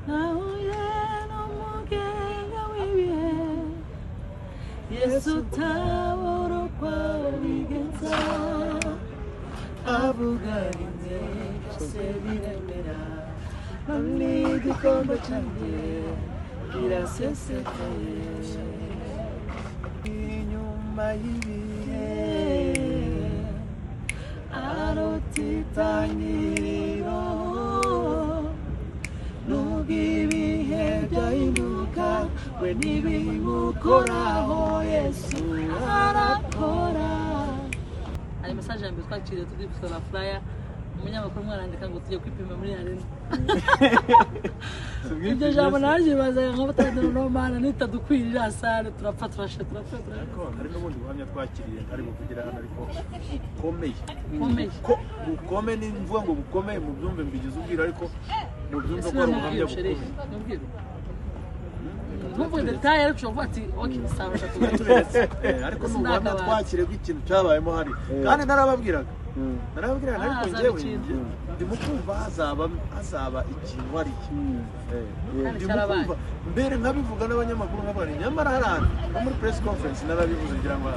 Nahuye n'umugenga w'ibihe, Yesu utabura uko abigenza, avuga rimwe byose biremera, none igikombe cyanjye kirasesekaye. Inyuma y'ibihe aruta itangiriro, nubwo ibihe byahinduka we ntibimukoraho, Yesu arakora. Hari message ya mbere twakiriye turi gusohora flyer, umunyamakuru umwe arandika ngo tujye kwipima muri arena. Iryo jambo naryibazaga nka batandatu, no mana nitadukwirira sale turapfa, turashe, turapfa, turashe. Ariko hari n'ubundi buhamya twakiriye ntari buvugira hano, ariko bukomeye. Bukomeye. Ko bukome, ni mvuga ngo bukomeye mu byumve mbigize ubwira, ariko mu byumve ko ari ubuhamya bukomeye. Ntuvuge détail, ariko ushobora kuvuga ati ok, sawa, reka tuvuge. Tubiretse. Ariko ni ubuhamya Sinakabaye. twakiriye bw'ikintu cyabayemo hari, kandi narababwiraga Ah, ariko hazaba njyewe ikintu. ndimo kumva hazaba ikintu hariya. Kandi Ndimo cyarabaye. kumva mbere nkabivuga n'abanyamakuru nkavuga nti nyamara hari ahantu no muri press conference narabivuze, ngira ngo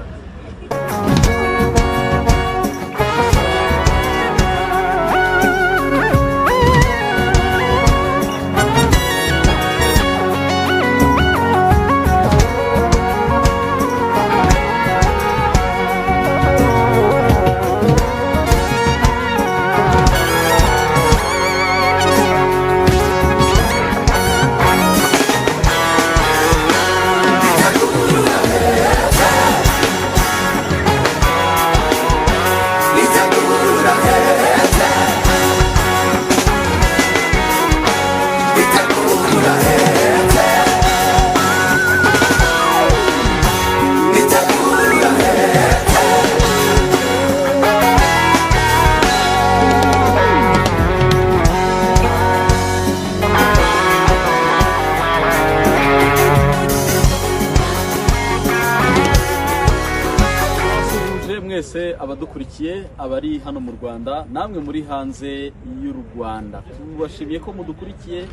Tubasuhuje mwese abadukurikiye, abari hano mu Rwanda namwe muri hanze y'u Rwanda. Tubashimiye ko mudukurikiye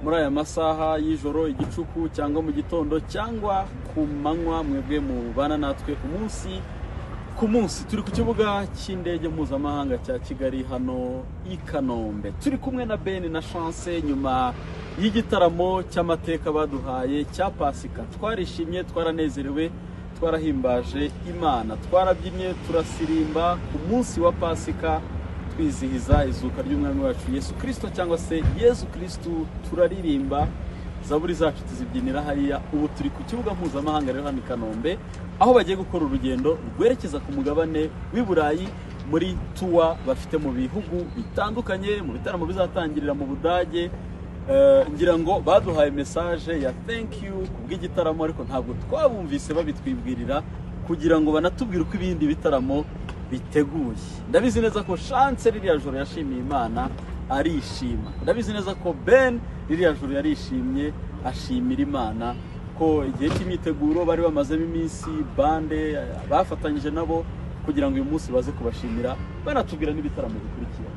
muri aya masaha y'ijoro, igicuku cyangwa mu gitondo cyangwa ku manywa, mwebwe mubana natwe umunsi ku munsi. Turi ku kibuga cy'indege mpuzamahanga cya Kigali hano i Kanombe, turi kumwe na Ben na Chance nyuma y'igitaramo cy'amateka baduhaye cya Pasika. Twarishimye, twaranezerewe, twarahimbaje Imana, twarabyinnye, turasirimba ku munsi wa Pasika, twizihiza izuka ry'umwami wacu Yesu Kirisito cyangwa se Yesu Kristo, turaririmba zaburi zacu tuzibyinira hariya. Ubu turi ku kibuga mpuzamahanga rero hano i Kanombe, aho bagiye gukora urugendo rwerekeza ku mugabane w'i Burayi muri tour bafite mu bihugu bitandukanye, mu bitaramo bizatangirira mu Budage. Ngira ngo baduhaye message ya thank you ku bw'igitaramo, ariko ntabwo twabumvise babitwibwirira kugira ngo banatubwire uko ibindi bitaramo biteguye. Ndabizi neza ko Chance ririya joro yashimiye Imana arishima, ndabizi neza ko Ben ririya joro yarishimye ashimira Imana ko igihe cy'imyiteguro bari bamazemo iminsi, bande bafatanyije nabo kugira ngo uyu munsi baze kubashimira, banatubwira n'ibitaramo bikurikira.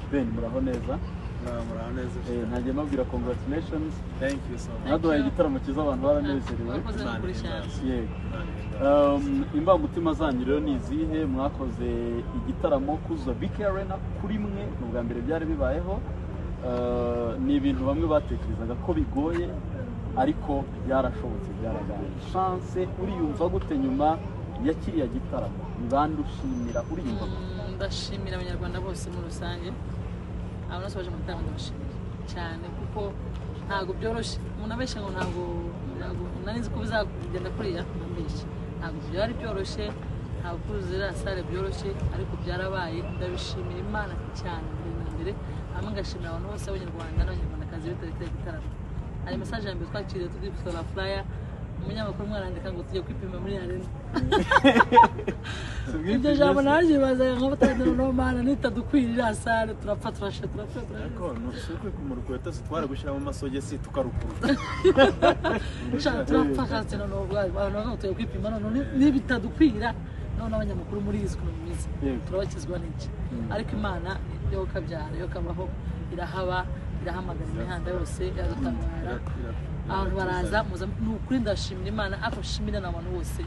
Ben, muraho neza? Muraho neza. Ntangiye mbabwira congratulations. Thank you so much. Mwaduhaye igitaramo cyiza, abantu baranezerewe. Wakoze n'ukuri cyane. Yego. Imbamutima zanyu rero ni izihe? Mwakoze igitaramo kuzuza BK Arena, kuri mwe ni ubwa mbere byari bibayeho. Ni ibintu bamwe batekerezaga ko bigoye, ariko byarashobotse, byarabaye. Chance, uriyumva gute nyuma ya kiriya gitaramo? Ni bande ushimira? Uriyumva gute? Ndashimira Abanyarwanda bose muri rusange, abantu bose baje mu gitaramo ndabashimira cyane, kuko ntabwo byoroshye. Umuntu abeshya ngo ntabwo nari nzi ko bizagenda kuriya, ndambeshya. Ntabwo byari byoroshye, ntabwo kuzura salle byoroshye, ariko byarabaye. Ndabishimira Imana cyane mbere na mbere, hanyuma ngashimira abantu bose b'Abanyarwanda n'Abanyarwandakazi bitabiriye kiriya gitaramo. Hari message ya mbere twakiriye turi gusohora flyer, umunyamakuru umwe arandika ngo tujye kwipima muri arena. Iryo jambo naryibazaga nka batandatu, no mana nitadukwirira salle turapfa, turashe, turapfa, turashe. Ariko si ukuri ku rukweto, si twara gushyiramo amasogisi tukarukuruta. Sha, turapfa kandi noneho abantu bavuga ngo tujye kwipima, none nibitadukwira none abanyamakuru muri izi ukuntu bimeze, Yego. turabakizwa n'iki? Ariko Imana yo kabyara yo kabaho irahaba. Irahamagara imihanda yose, iradutabara, abantu baraza. Muza, ni ukuri ndashimira Imana, ariko nshimira n'abantu bose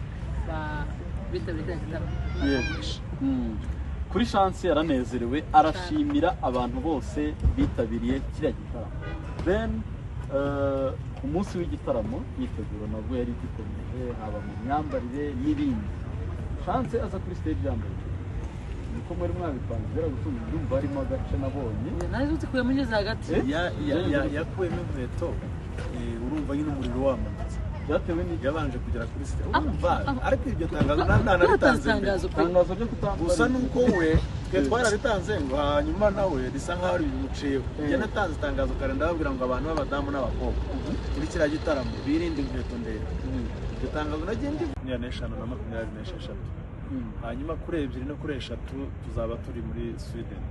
bitabiriye kiriya gitaramo. Imana ibahe. Kuri Chance yaranezerewe, arashimira abantu bose bitabiriye kiriya gitaramo. Then ku munsi w'igitaramo imyiteguro nabwo yari igikomeje, haba mu myambarire n'ibindi. Chance aza kuri stage yambaye, niko mwari mwabipanze? Gutunga ndumva harimo agace nabonye. Nari zikuyemo ngeze hagati. Eh? Yakuyemo inkweto, urumva nyine umuriro wamanutse. Byatewe n'iki? Yabanje kugera kuri site, Ah, urumva. ah. Ariko iryo tangazo ntanaritanze mbere. Itangazo pe. Itangazo ryo kutambara. Gusa nuko we twe twararitanze ngo hanyuma nawe risa nkaho rimuciyeho. Njye natanze itangazo kare, ndababwira ngo abantu b'abadamu n'abakobwa muri kiriya gitaramo birinde inkweto ndende. Iryo tangazo nagiye ndi 25 na 26. Hanyuma kuri 2 no kuri 3 tuzaba turi muri Sweden.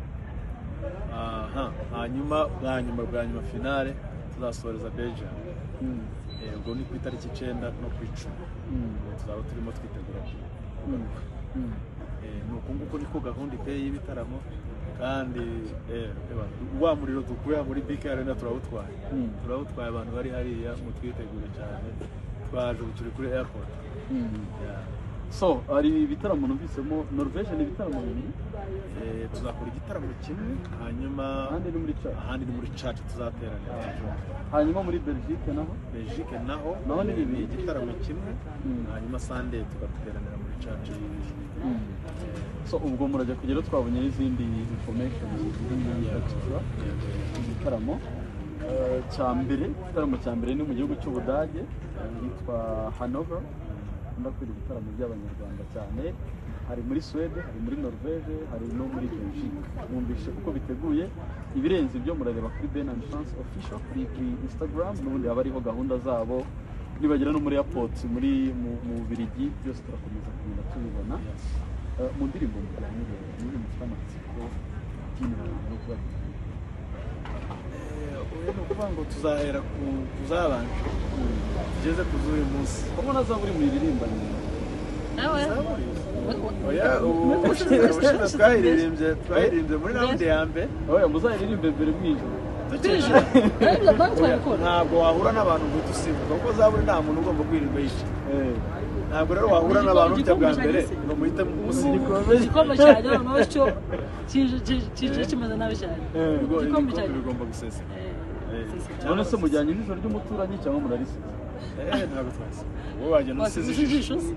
Aha hanyuma bwa nyuma finale tuzasoreza Belgium. Ubwo ni ku itariki 9 no ku 10. Tuzaba turimo twitegura kugaruka. Ni uku nguku niko gahunda iteye y'ibitaramo. Kandi wa muriro dukuye muri BK Arena turawutwaye. Turawutwaye, abantu bari hariya mutwitegure cyane. Twaje ubu turi kuri airport. Yeah. So hari ibitaramo numvisemo Norvège, ni ibitaramo bibiri? Tuzakora igitaramo kimwe, hanyuma ahandi ni muri church. Ahandi ni muri church tuzateranira ejo. Hanyuma muri Belgique naho? Belgique naho Naho ni bibiri. Igitaramo kimwe, hanyuma Sunday tugateranira muri church. So ubwo murajya kugera, twabonye n'izindi information ziri extra. Igitaramo cya mbere, igitaramo cya mbere ni mu gihugu cy'Ubudage, hitwa Hanover. Nkunda kwira ibitaramo by'abanyarwanda cyane. Hari muri Suède, hari muri Norvège, hari no muri Belgique. Mwumvishe uko biteguye. Ibirenze ibyo murareba kuri Ben and Chance Official kuri Instagram, n'ubundi haba hariho gahunda zabo. Nibagera no muri airport muri mu Bubiligi, byose turakomeza kugenda tubibona. Mu ndirimbo mujyanye rero, niba mufite amatsiko kubyinira abantu no kubabyinira. Oya, ni ukuvuga ngo tuzahera ku kuzabanje tugeze ku z'uyu munsi. Ko na Zaburi muyiririmbanye? Nawe. Zaburi? Oya, ubu ubushize twayiririmbye muri round ya mbere. Oya, muzayiririmbe mbere mwinjira. Tukinjira. Ntabwo twabikora. Ntabwo wahura n'abantu ngo uhite usimbuka, kuko Zaburi nta muntu ugomba kwirirwa yicaye. Ntabwo rero wahura n'abantu utya bwa mbere ngo muhite musimbuka. Igikombe cyanjye noneho cyo kije kimeze nabi cyane. Ibigo- Igikombe ibikombe cyanjye. bigomba guseseka. None se mujyanye ijisho ry'umuturanyi cyangwa murarisize? Ntabwo twasiga. Wowe wagenda usize Wasize ijisho. ijisho se?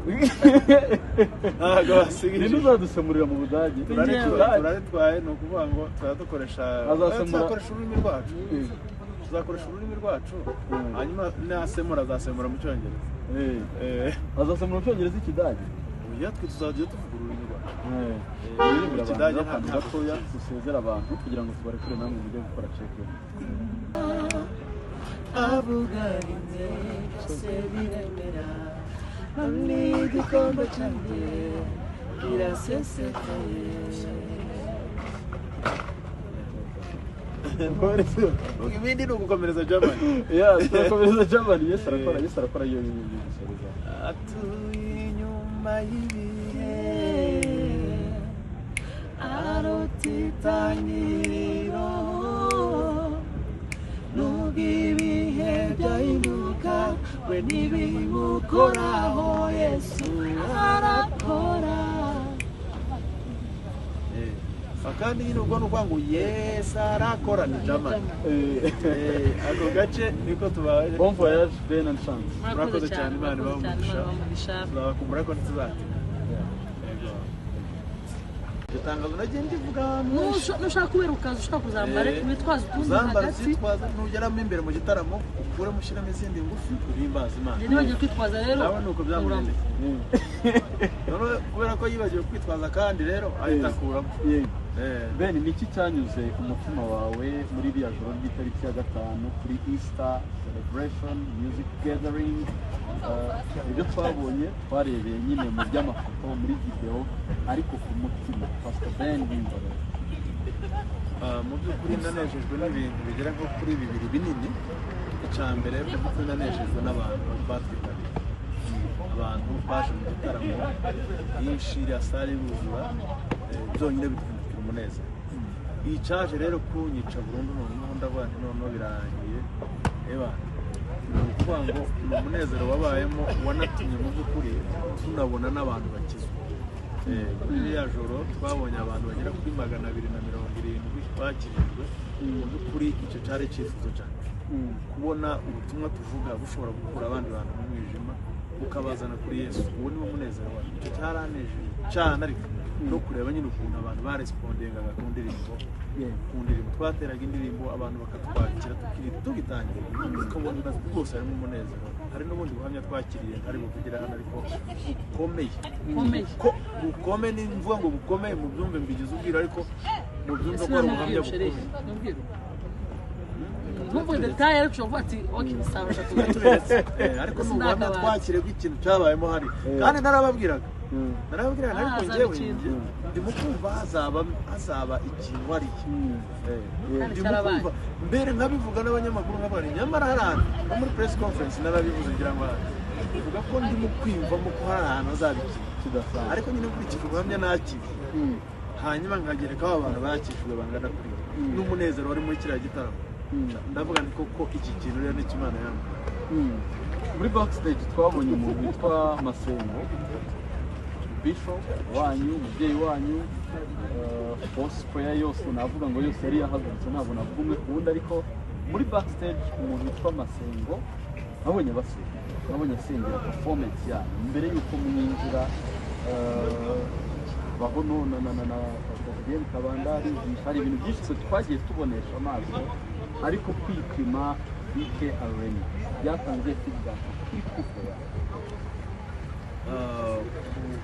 Ntabwo wasiga Ninde ijisho. uzadusemurira mu Budage? Turaritwaye, ni ukuvuga ngo turadukoresha. Azasemura- Tuzakoresha ururimi rwacu, tuzakoresha ururimi rwacu. Hanyuma nasemura azasemura mu Cyongereza. Azasemura mu Cyongereza Ikidage? Oya, twe tuzajya tuvuga ururimi rwacu. Muririmbira abantu Ikidage akantu ntabwo gatoya, dusezera abantu kugira ngo tubarekure namwe mujye gukora check. Avuga rimwe byose biremera, none igikombe cyanjye kirasesekaye. Ibindi ni ugukomereza Germany. Yeah, turakomereza Germany. Yesu arakora, Yesu arakora. Iyo gusoreza. Atuye inyuma y'ibihe, aruta itangiriro. Nubwo ibihe byahinduka, we ntibimukoraho. Yesu arakora. Kandi nyine ubwo ni ukuvuga ngo Yesu arakora ni Germany. Ako gace niko tubaye. Bon voyage, Ben and Chance. Murakoze cyane, Imana ibahe Murakoze cyane, umugisha. Imana ibahe umugisha. Tuzabakumbura ariko ntituzatinda. Iryo tangazo nagiye ndivuga ahantu henshi. Nushaka kubera ukaza ushaka kuzambara, witwaza utundi Uzambara hagati. uzitwaza, nugeramo imbere mu gitaramo ukuremo ushyiramo izindi ngufi uhimbaza Imana. Njye nibagiwe kwitwaza rero. Nawe ni uko byamugendekeye. Noneho kubera ko yibagiwe kwitwaza kandi rero ahita akuramo. Yego. Ben, ni iki cyanyuze umutima wawe muri iriya joro ry'itariki ya 5 kuri Easter celebration music gathering? Ibyo twabonye twarebeye nyine mu by'amafoto, muri video, ariko ku mutima Pastor Ben yumvaga? Mu by'ukuri nanejejwe n'ibintu bigera nko kuri bibiri binini. Icya mbere, mu by'ukuri nanejejwe n'abantu batwitabiriye, abantu baje mu gitaramo byinshi, iriya salle yuzura, byonyine biduhindukira umunezero. Iyi cyaje rero kunyica burundu. Noneho ndavuga nti noneho birarangiye. Eba, ni ukuvuga ngo ni umunezero wabayemo wanatumye mu by'ukuri tunabona n'abantu bakizwa. Kuri ririya joro twabonye abantu bagera kuri 270 bakijijwe. Mu by'ukuri icyo cyari icyifuzo cyacu, kubona ubutumwa tuvuga bushobora gukura abandi bantu mu mwijima bukabazana kuri Yesu. Uwo ni wo munezero wacu. Icyo cyaranejeje cyane, ariko no kureba nyine ukuntu abantu barespondingaga ku ndirimbo, ku ndirimbo twateraga indirimbo, abantu bakatwakira tukiri tugitangira, ukabona rwose harimo umunezero. Hari n'ubundi buhamya twakiriye ntari buvugire hano, ariko bukomeye. Bukomeye. Ko bukomeye, ni mvuga ngo bukomeye mu byumve mbigize ubwira, ariko mu byumve ko ari ubuhamya bukomeye. Ntumvuge détails, ariko ushobora kuvuga ati ok, sawa, reka Tubiretse. Ariko ni ubuhamya Sinakabati. twakiriye bw'ikintu cyabayemo hari, kandi narababwiraga, narababwiraga, ariko Hazaba njyewe ikintu. ndimo kumva hazaba ikintu hariya. Kandi Ndimo cyarabaye. kumva mbere nkabivuga n'abanyamakuru nkavuga nti nyamara hari ahantu, no muri press conference narabivuze, ngira ngo mvuga ko ndimo kwiyumvamo ko hari ahantu hazaba ikintu kidasanzwe. Ariko nyine nkurikije ubuhamya nakiriye, hanyuma nkagerekaho abantu bakijijwe bangana kuri n'umunezero wari muri kiriya gitaramo, ndavuga nti koko iki kintu rero nicyo Imana yambwiye. Muri backstage twabonye umuntu witwa Masengo, bishop wanyu, umubyeyi wanyu. Force prayer yose, navuga ngo yose yari yahagurutse, ntabwo navuga umwe ku wundi, ariko muri backstage umuntu witwa Masengo nabonye basenga, nabonye asengera performance yanyu mbere y'uko mwinjira. Baho no na Pastor Fidel Kabanda arigisha. Hari ibintu byinshi twe twagiye tubonesha amaso, ariko kwipima BK Arena byatanze feedback kuri couple yawe.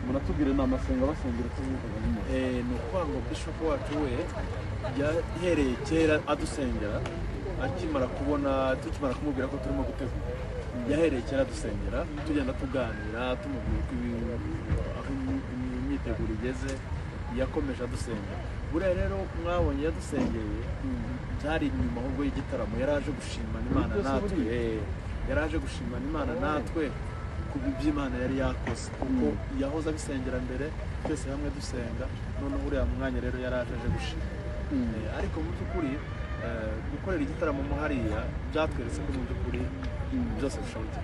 Muratubwira, ni amasenga basengera uko bumvaga bimeze. Ni ukuvuga ngo bishop wacu we yahereye kera adusengera, akimara kubona, tukimara kumubwira ko turimo gutegura, yahereye kera adusengera, tugenda tuganira, tumubwira uko aho imyiteguro igeze, yakomeje adusengera. Buriya rero mwabonye yadusengeye byari inyuma ahubwo y'igitaramo, yari aje gushimana Imana Byose natwe. buriya. Yari aje gushimana Imana natwe ku by'Imana yari yakoze, kuko yahoze abisengera mbere, twese hamwe dusenga. Noneho uriya mwanya rero yari aje gushima. Ariko mu by'ukuri gukorera igitaramo mo hariya byatweretse ko mu by'ukuri byose bishoboka.